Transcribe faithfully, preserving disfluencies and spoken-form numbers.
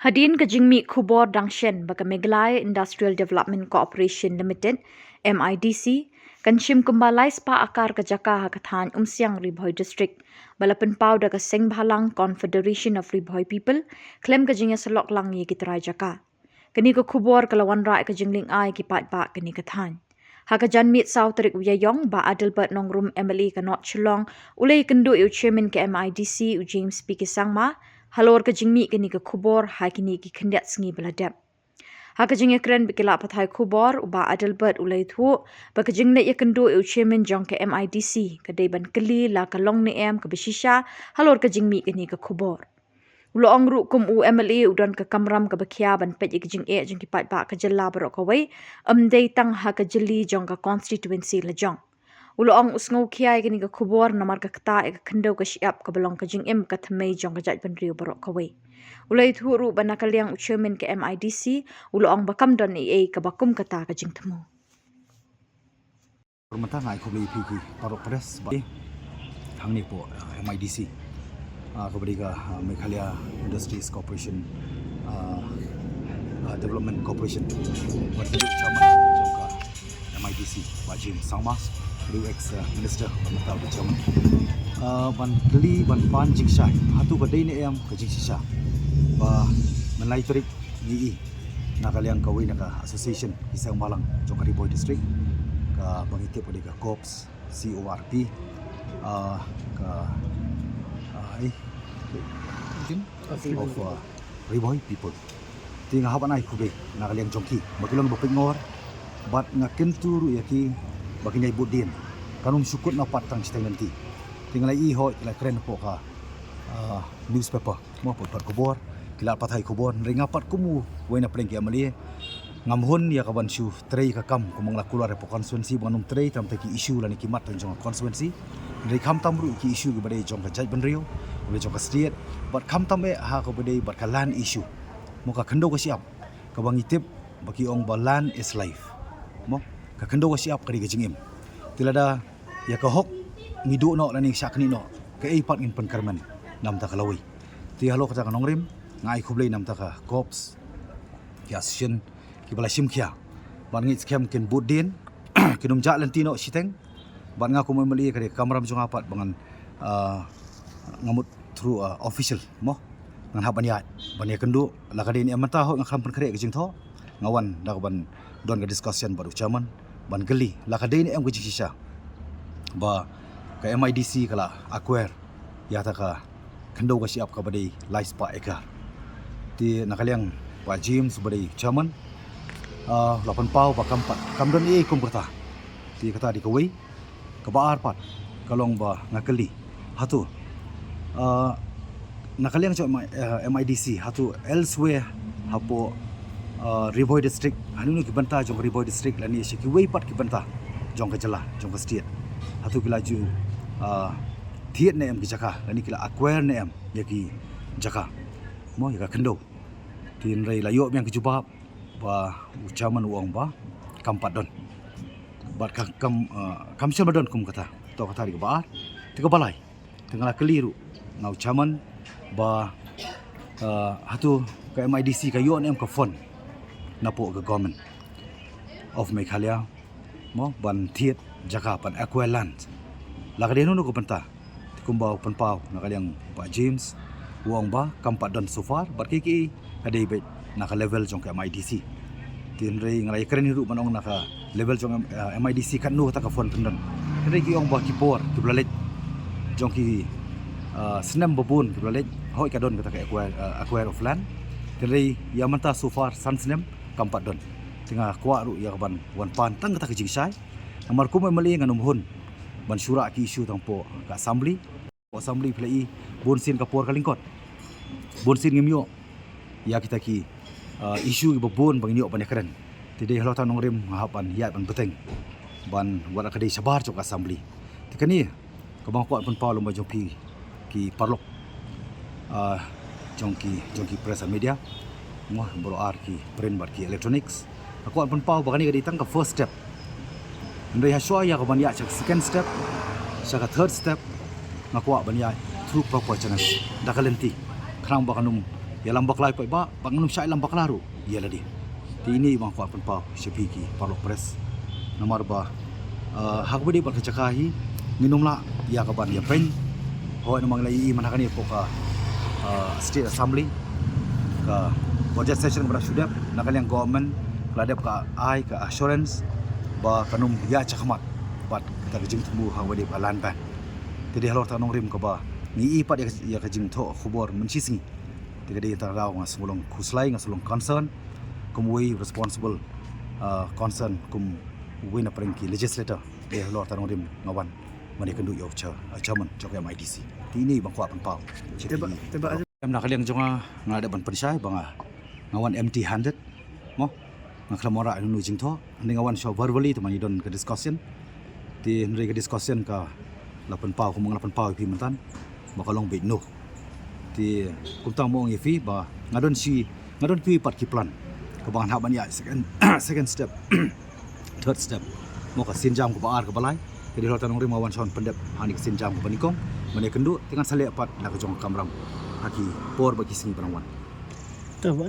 Hadien ka jingmih khubor dang shen ba ka Meghalaya Industrial Development Corporation Limited, M I D C, kan shim kumba lai spah akar ka jaka ha ka thaiñ Umsiang, Ri Bhoi District, ba la pynpaw da ka Seng Bhalang Confederation of Ri Bhoi People, khlem ka jingïasyllok lang ïa ki trai jaka. Kane ka khubor ka la wanrah ïa ka jinglyngngoh ki paidbah kane ka thaiñ. Ha ka janmiet saw tarik u Ïaïong, Bah Adelbert Nongrum, M L A ka North Shillong, u la ïakynduh ïa u Chairman ka M I D C, u James P K Sangma, halor ka jingmih kane ka khubor ha kine ki khyndiat sngi ba la dep. Ha ka jingïakren bad ki lad pathai khubor, u Bah Adelbert u la ïathuh ba ka jingleit ïakynduh ïa u Chairman jong ka M I D C ka dei ban kylli la ka long ne em kaba shisha halor ka jingmih kane ka khubor. U la ong ruh kum u M L A u don ka kamram kaba khia ban peit ïa ka jingeh jong ki paidbah ka jylla baroh kawei, ym dei tang ha ka jylli jong ka constituency la jong. U la ong u sngew khia ïa kane ka khubor namar ka ktah ïa ka khyndew ka shyiap kaba long ka jingim ka thymmei jong ka jaitbynriew baroh kawei. U la ïathuh ruh ba na ka liang u Chairman ka M I D C u la ong ba kam don ei ei kaba kum kata ka jingthmu. Mynta nga ai khublei ïa phi ki paralok press ba hangne hapoh, uh, M I D C, uh, kaba dei ka, uh, Meghalaya Industries Corporation, uh, uh, Development Corporation, wat ka chairman jong ka M I D C, Bah James Sangma, u ex, uh, minister, ba mynta u chairman. Uh, ban kylli, ban pan jingshai hato ka dei ne em ka jingshisha ba mynlai tarik ngi i na ka liang kawei na ka association ki seng bhalang jong ka Ri Bhoi District, kaba ngi tip ka dei ka CORPS, C O R P, ah, ka, ah, eh, of, ah, Ri Bhoi people. Te nga hap ban ai khublei na ka liang jong ki ba ki long ba pynngor, bad nga kyntu ruh ïa ki ba kin ïai bud dien. Kan ym shu kut na pat tang shiteng lynti. Te nga la i hoi, la kren hapoh ka, ah, newspaper, mo, hapoh paper khubor, ki lad pathai khubor, hynrei nga pat kum uwei na pdeng ki M L A ngam hun ïa ka ban shu trei ka kam kumba nga la kular hapoh constituency, ba ngam trei tang ki issue lane ki mat jong ka constituency. Hynrei khamtam ruh ki issue kiba dei jong ka jaitbynriew, kiba dei jong ka state, bad khamtam eh ha kaba dei bad ka land issue, mo, ka khyndew ka shyiap, kaba ngi tip ba ki ong ba land is life, mo, ka khyndew ka shyiap ka dei ka jingim. Te lada ïa ka hok ngi duh noh lane ngi shah knieh noh, kaei pat ngin pynkyrmen na bynta ka lawei. Te halor kata ka nongrim nga ai khublei na bynta ka CORPS, ki association kiba la shim khia, bad ngeit skhem kin bud dien, kin ym jah lynti noh shiteng. Bad nga kum M L A ka dei ka kamram jong nga pat ba ngan, ah, nga mut through, ah, official, mo, ngan hap ban ïaid ban ïakynduh. La ka dei ne em mynta, hooid nga khlem pynkhreh ka jingthoh, nga wan da ka ban don ka discussion bad u chairman ban kylli la ka dei ne em ka jingshisha ba ka M I D C ka la acquire ïa kata ka khyndew ka shyiap kaba dei lai spah acre. Te na ka liang Bah James uba dei chairman, ah, la pynpaw ba kam pat, kam don ei ei kum kata. Te kata dei kawei. Kaba ar pat ka long ba nga kylli hato, ah, na ka liang jong M I, ah, M I D C, hato elsewhere hapoh, ah, Ri Bhoi District, ha kino kino ki bynta jong Ri Bhoi District lane sha kiwei pat ki bynta jong ka jylla, jong ka state, hato ki la ju, ah, thied ne em ki jaka lane ki la acquire ne em ïa ki jaka, mo, ïa ka khyndew. Te hynrei la ïoh biang ka jubab ba u chairman u ong ba kam pat don. Bad ka kam, ah, kam shym la don kum kata. To kata dei kaba ar. Te kaba lai, te nga la kylli ruh na u chairman ba, ah, hato ka M I D C ka ïoh ne em ka fund napoh ka Government of Meghalaya, mo, ban thied jaka, ban acquire land. La ka dei hano hano ka bynta. Te kumba u pynpaw na ka liang Bah James, u ong ba kam pat don so far, bad kiei kiei ka dei beit na ka level jong ka M I D C. Te hynrei nga la ïakren hi ruh ban ong na ka level jong, eh, M I D C katno kata ka fund pyndon. Hynrei ki ong ba ki por kiba la leit jong ki, eh, snem ba bun kiba la leit, hooid ka don kata ka acquire, eh, acquire of land. Te hynrei ïa mynta so far san snem kam pat don. Te nga kwah ruh ïa ka ban wan pan tang kata ka jingshai. Namar kum M L A ngan ym hun ban shu rah ki issue tang hapoh ka assembly. Assembly phi la i, bun sien ka por ka lyngkot. Bun sien ngim ïoh ïa kita ki, ah, issue kiba bun ba ngin ïoh ban ïakren. Te dei halor kata ka nongrim nga hap ban ïaid ban bteng ban wat la ka dei shabar jong ka assembly. Te kane kaba nga kwah pynpaw lem bad jong phi ki paralok, ah, jong ki, jong ki press and media, mo, baroh ar ki print bad ki electronics. Nga kwah pynpaw ba kane ka dei tang ka first step. Hynrei ha shuwa ïa ka ban ïaid sha ka second step, sha ka third step, nga kwah ban ïaid through proper channel, da ka lynti, khnang ba kan ym ïalam bakla ïa paidbah, ba ngin ym shah ïalam bakla ruh ïa lade. Te ine i ba nga kwah pynpaw sha phi ki paralok press. Namar ba, eh, ha kaba ïadei bad ka jaka hi, ngin ym lah ïa ka ban ïapeiñ. Hooid, namar ngi la ïohi mynta kane hapoh ka, eh, State Assembly, ka budget session kaba la shu dep, na ka liang government ka la dep ka ai ka assurance ba kan ym ïaid shakhmat bad kata ka jingthmu ha kaba ïadei bad ka land ban. Te dei halor kata ka nongrim kaba ngi ïohi pat ïa ka, ïa ka jingthoh khubor mynshisngi. Te ka dei kata ka daw nga sngewlong khuslai, nga sngewlong concern kum uwei u responsible, ah, concern kum uwei na pdeng ki legislator. Dei halor kata ka nongrim nga wan ban ïakynduh ïa u cha-, ah, chairman jong ka M I D C. Te ine i ba nga kwah pynpaw. Te ba, te ba, em, na ka liang jong nga, nga la dep ban pynshai ba nga, nga wan empty handed. Mo, nga khlem wanrah ïano ïano jingthoh. Hynrei nga wan shuwa verbally, te mynta ngi don ka discussion. Te hynrei ka discussion ka la pynpaw, kumba nga la pynpaw ïa phi mynta, ba ka long beit noh. Te kumta mo, ong ïa phi ba nga don shi, nga don kiwei pat ki plan kaba ngan hap ban ïaid, second, second step, third step. Mo, ka sienjam kaba ar, kaba lai. Te dei halor kata ka nongrim nga wan shuwa ban pyndep hangne ka sienjam kaba nyngkong, ban ïakynduh, te ngan sa leh pat la ka jong ka kamram ha ki por bad ki sngi ba nang wan. To, ba,